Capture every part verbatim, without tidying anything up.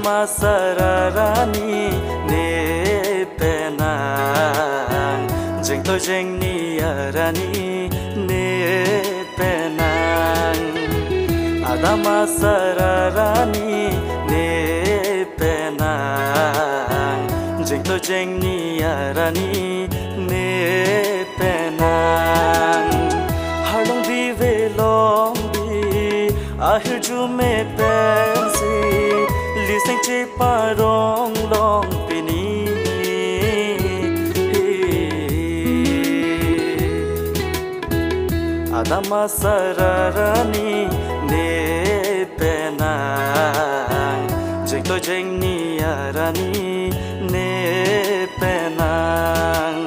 Adamasa Rarani ne penang, jengtoi jengni arani ne penang. Adamasa Rarani ne penang, jengtoi jengni arani ne penang. Harlongbi velongbi ahirjume pensi liseng cheparong long pini. Adamasa Rarani ne penang, jengtoi jengni arani ne penang.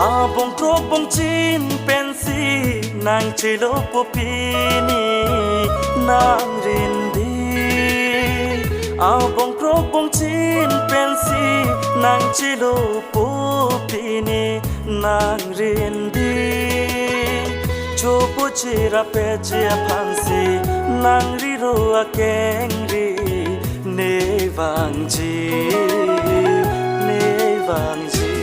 Abong krok bongchin pensi nangchelo po pini nang rindi. Abong krok bongchin pensi nangchelo po pini nang rindi. Chopo chira peche aphansi nang riro akengri ne vangji, ne vangji.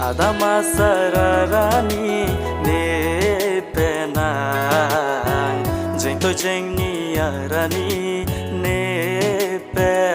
Adamasa Rarani ne penang, jengtoi jengni arani ne penang.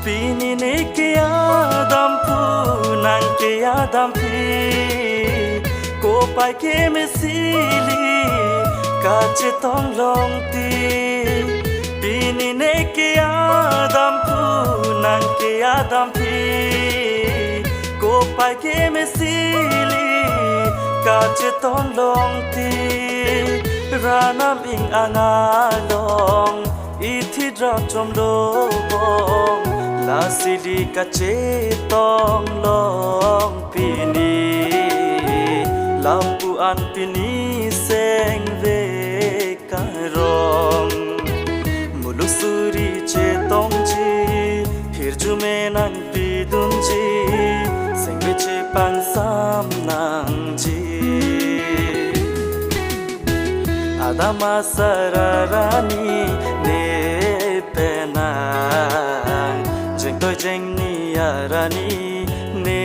Pini ne ke-adampo, nang ke-adampi, kopai kemesili kachetong longti. Pini ne ke-adampo, nang ke-adampi, kopai kemesili kachetong longti. Ran aming angalong ithi drap chomlo bong, lasili kachetong long pini. Lapu-an pini sengve karong, muluk suri chetongji, hirjume nangpidunji, sengve chepangsam nangji. Adamasa Rarani ne penang, jengtoi jengni arani ne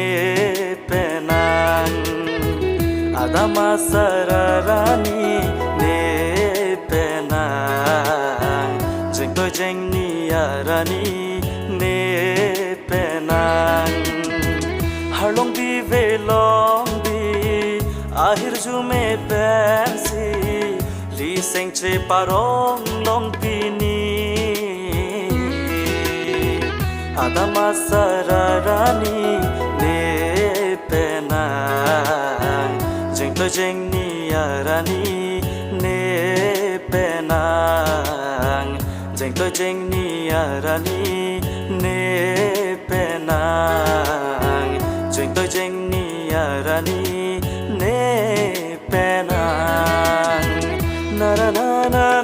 penang. Adamasa Rarani ne penang, jengtoi jengni arani ne penang. Harlongbi velongbi ahirjume pensi liseng cheparong long pini. Adamasa Rarani ne penang, jengtoi jengni arani ne penang, jengtoi jengni arani ne penang, jengtoi jengni arani ne penang. Nara nana